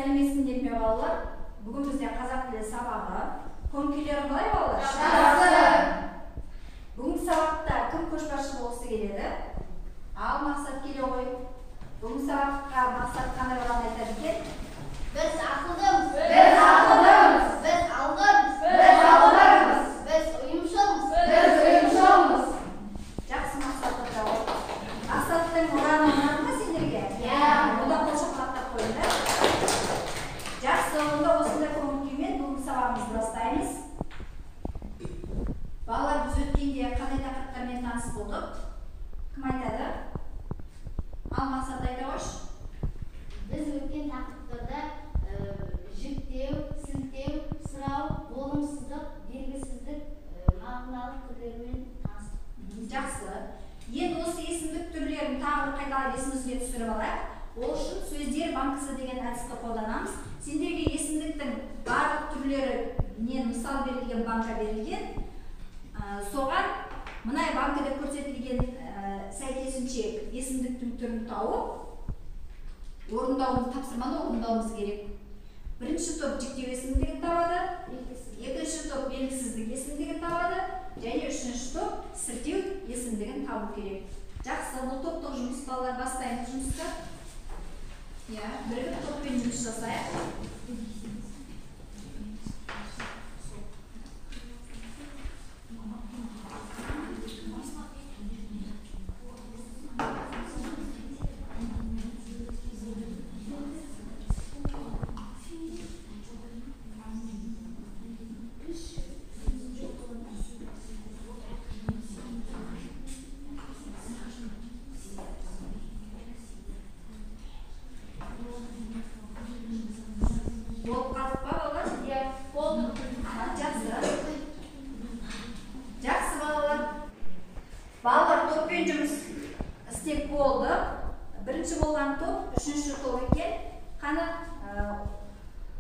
Сәлеметсіңдер ме, балалар? Бүгін бізде қазақ тілі сабағы. Көңіл-күйлерің қалай, балалар? Жақсы. Бүгінгі сабақта кім көшбасшы болғысы келеді? Ал, Мақсат, келе ғой. Бүгінгі сабаққа Мақсат қандай баланы айтады екен? Біз ақылдымыз. Біз ақылдымыз. Біз алғырмыз. Біз алғырмыз. Біз ұйымшылмыз. Біз ұйымшылмыз. Жақсы, Мақсат атау. Мақсаттың ұраны ұнады ма сендерге? Иә. Онда қол шапалақтап қойыңдар. Жақсы, онда осындай көңіл-күймен бүгінгі сабағымызды бастаймыз. Балалар, біз өткенде қандай тақырыптармен таныс болдық? Кім айтады? Ал, Мақсат, айта қойшы. Біз өткен тақырыптарда жіктеу, сілтеу, сұрау, болымсыздық, белгісіздік, мағыналық түрлерімен таныстық. Жақсы. Енді осы есімдік түрлерін тағы бір қайталап есімізге түсіріп алайық. Ол үшін сөздер банкісі деген әдісті қолданамыз. Сендерге есімдіктің барлық түрлерінен мысал берілген банка берілген. Соған мына банкіде көрсетілген сәйкесінше есімдіктің түрін тауып, орындауымыз, тапсырманы орындауымыз керек. Бірінші топ жіктеу есімдігін табады, екінші топ белгісіздік есімдігін табады, және үшінші топ сілтеу есімдігін табу керек. Жақсы, бұл топтық жұмыс, балалар, бастаймыз жұмысты. Иә, бірігіп топпен жұмыс жасайық. Болып қалдық па, балалар? Иә, болдық. Жақсы. Жақсы, балалар. Балалар, топпен жұмыс істеп болды. Бірінші болған топ, үшінші топ екен. Қаны,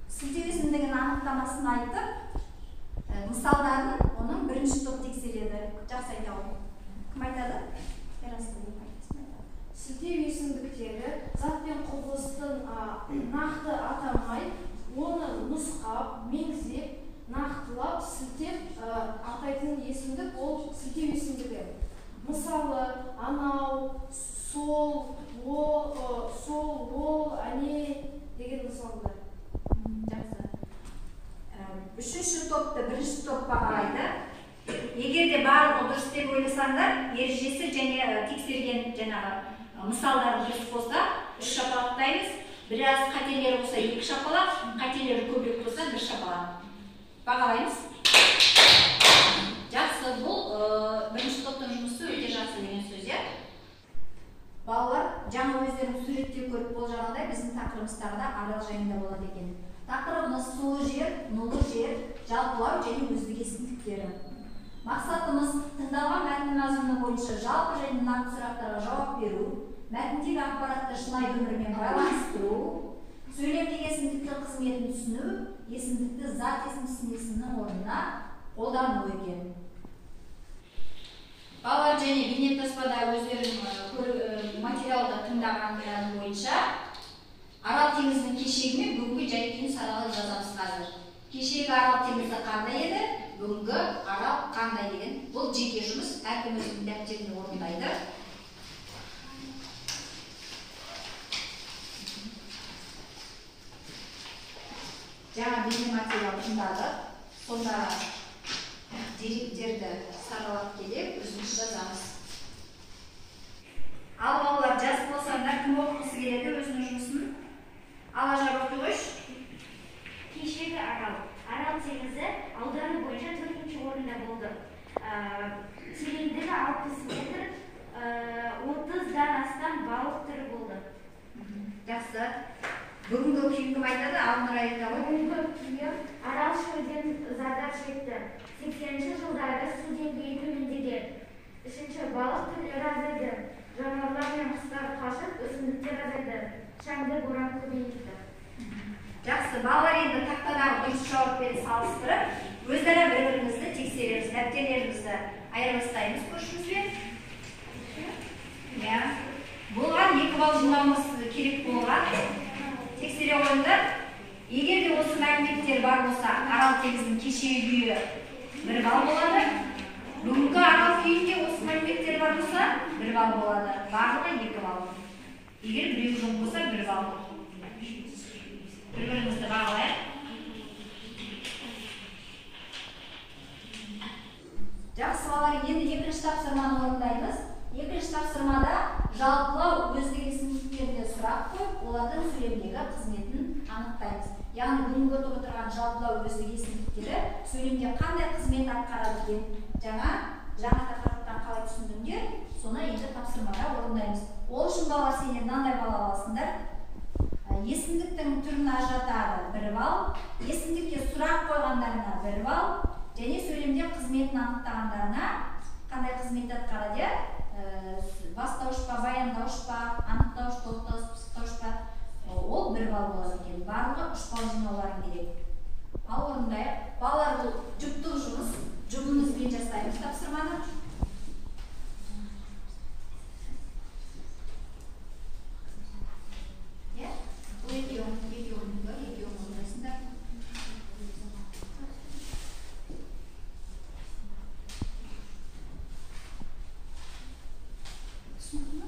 сілтеу есімдігінің анықтамасын айтып, мысалдарын оның бірінші топ тексереді. Жақсы, айта ғой. Кім айтады? Ерасыл. Сілтеу есімдіктері зат пен құбылыстың нақты атамай, оны нұсқап, меңзеп, нақтылап, сілтеп атайтын есімдік ол сілтеу есімдігі. Мысалы, анау, сол, ол, сол, ол, әне деген мысалдар. Жақсы. Үшінші топты бірінші топ бағалайды. Егер де барлығы дұрыс деп ойласаңдар, ережесі және тексерген жаңағы мысалдары дұрыс болса, 3 шапалақтаймыз. Біраз қателері болса 2 шапалақ, қателері көбірек болса 1 шапалақ. Бағалаймыз. Жақсы, бұл бірінші топтың жұмысы өте жақсы деген сөз, иә? Балалар, жаңа өздерің суретте көріп болжағандай, біздің тақырыбымыз тағы да Арал жайында болады екен. Тақырыбымыз сулы жер, нулы жер, жалпылау және өздік есімдіктері. Мақсатымыз тыңдалған мәтін мазмұны бойынша жалпы және нақты сұрақтарға жауап беру, мәтіндегі ақпаратты шынайы өмірмен байланыстыру, сөйлемдегі есімдіктің қызметін түсіну, есімдікті зат есім сын есімнің орнына қолдану екен. Балалар, және бейнетаспада өздерің материалды тыңдағандарың бойынша Арал теңізінің кешегі мен бүгінгі жай-күйін саралап жазамыз қазір. Кешегі Арал теңізі қандай еді, бүгінгі Арал қандай деген. Бұл жеке жұмыс, әркім өзінің дәптеріне орындайды. Жаңа бейнематериал тыңдадық. Сонда деректерді саралап келіп, өзіміз жазамыз. Ал, балалар, жазып болсаңдар, кім оқығысы келеді өзінің жұмысын? Ал, Ажар, оқи қойшы. Кешегі Арал. Арал теңізі ауданы бойынша 4-ші орында болды. Тереңдігі 60 метр, 30-дан астам балық түрі болды. Жақсы. Бүгінгі күйін кім айтады? Алнұр айта ғой. Бүгінгі күйі Арал шөлден зардап шекті. 80-ші жылдары су деңгейі төмендеген. Үшінші, балық түрлері азайды. Жануарлар мен құстар қашып, өсімдіктер азайды. Шаңды боран көбейді. Жақсы, балалар, енді тақтадағы дұрыс жауаппен салыстырып, өзара бір-бірімізді тексереміз, дәптерлерімізді айырбастаймыз көршімізбен. Иә. Болған 2 балл жинауымыз керек болған. Тексере қойыңдар. Егер де осы мәліметтер бар болса, Арал теңізінің кешегі күйі 1 балл болады. Бүгінгі Арал күйінде осы мәліметтер бар болса, 1 балл болады. Барлығы 2 балл. Егер біреу жоқ болса, 1 балл. Бір-бірімізді бағалайық. Жақсы балалар, енді екінші тапсырманы орындаймыз. Екінші тапсырмада жалпылау өздік есімдіктеріне сұрақ қойып, олардың сөйлемдегі қызметін анықтаймыз. Яғни бүгінгі өтіп отырған жалпылау өздік есімдіктері сөйлемде қандай қызмет атқарады екен? Жаңа тақырыптан қалай түсіндіңдер? Соны енді тапсырмада орындаймыз. Ол үшін балалар сендер мынандай балл аласыңдар. Есімдіктің түрін ажыратады 1 балл, есімдікке сұрақ қойғандарына 1 балл, және сөйлемде қызметін анықтағандарына қандай қызмет атқарады, иә? Бастауыш па, баяндауыш па, анықтауыш, тоқтауыш, пысықтауыш па, ол 1 балл болады екен. Барлығы 3 балл жинауларың керек. Ал орындайық. Балалар, бұл жұптық жұмыс, жұбымызбен жасаймыз тапсырманы. Иә? Бұл екеуің орындайсыңдар. Түсінікті ме?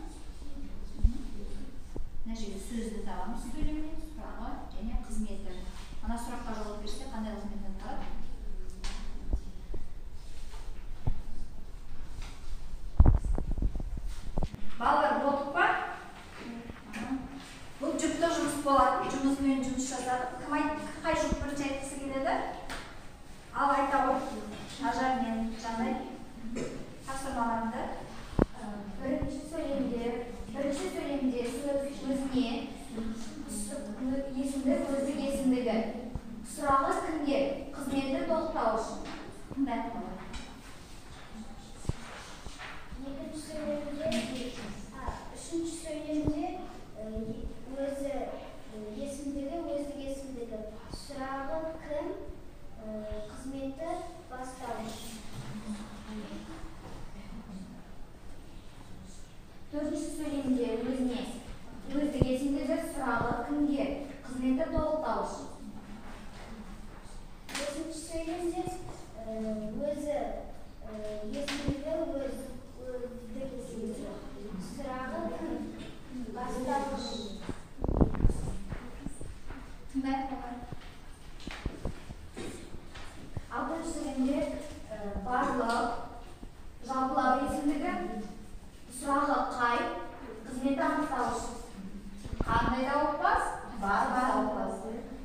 Мына жерде сөзді табамыз сөйлемнен, сұрағы және қызметі. Ана сұраққа жауап берсе, қандай қызмет атқарады? Балалар, болдық па? Бұл жұптық жұмыс болатын, жұмысымен жұмыс жасадық. Қай жұп бірінші айтқысы келеді? Ал айта ғой. Ажар мен Жанай тапсырмаларыңды. Бірінші сөйлемде сөз өзіне, есімдік өздік есімдігі. Сұрағы кімге, қызметі тоқтауыш. Тыңдайық балалар. Екінші сөйлемде, үшінші сөйлемде өзі есімдігі, өздік есімдігі. Сұрағы кім, қызметі бастауыш. Төртінші сөйлемде өзіне, өздік есімдігі, сұрағы кімге, қызметі толықтауыш. Бесінші сөйлемде өзі есімдігі, өздік есімдігі. Сұрағы кім, бастауыш. Тыңдайық балалар. Алтыншы сөйлемде барлық, жалпылау есімдігі, сұрағы қай, қызметі анықтауыш. Қандай дауылпаз? Барлық дауылпаз.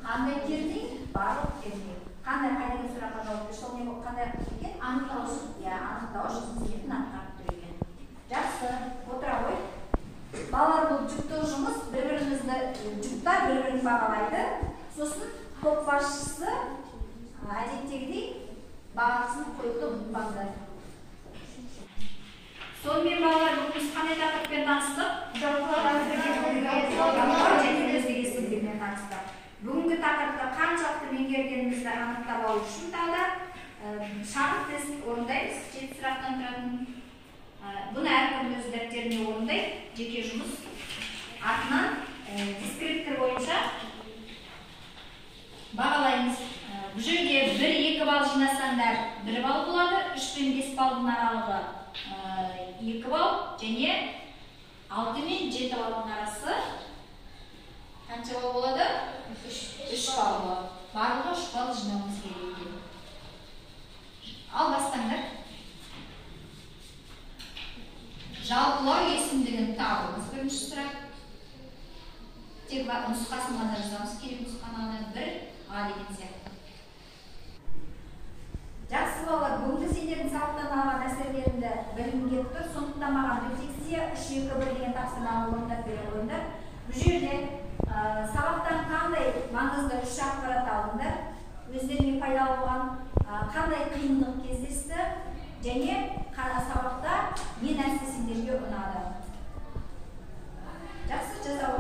Қандай керней? Барлық керней. Қандай қай деген сұраққа жауап берсе, ол не қандай екен? Анықтауыш. Иә, анықтауыш қызметін атқарып тұр екен. Жақсы, отыра ғой. Балалар, бұл жұптық жұмыс, бір-бірімізді жұптар бір-бірін бағалайды. Сосын топ басшысы әдеттегідей бағасын қоюды ұмытпаңдар. Сонымен балалар, бүгін біз қандай тақырыппен таныстық? Жалпылау және өздік есімдермен таныстық. Бүгінгі тақырыпты қаншалықты меңгергенімізді анықтап алу үшін тағы да шағын тест орындаймыз, 7 сұрақтан тұратын. Бұны әркім өз дәптеріне орындайды, жеке жұмыс. Артынан дескриптор бойынша бағалаймыз. Бұл жерде 1-2 балл жинасаңдар 1 балл болады, 3 пен 5 баллдың аралығы 2 балл, және 6 мен 7 баллдың арасы қанша балл болады? 3 балл болады. Барлығы 3 балл жинауымыз керек екен. Ал бастаңдар. Жалпылау есімдігін табыңыз бірінші сұрақ. Тек нұсқасын ғана жазамыз, керек нұсқаны ғана 1 А деген сияқты. Жақсы балалар, бүгінгі сендердің сабақтан алған әсерлеріңді білгім келіп тұр. Сондықтан маған рефлексия 3-2-1 деген тапсырманы орындап бере қойыңдар. Бұл жерде сабақтан қандай маңызды 3 ақпарат алдыңдар, өздеріңе пайдалы болған, қандай қиындық кездесті, және сабақта не нәрсе сендерге ұнады. Жақсы, жаза.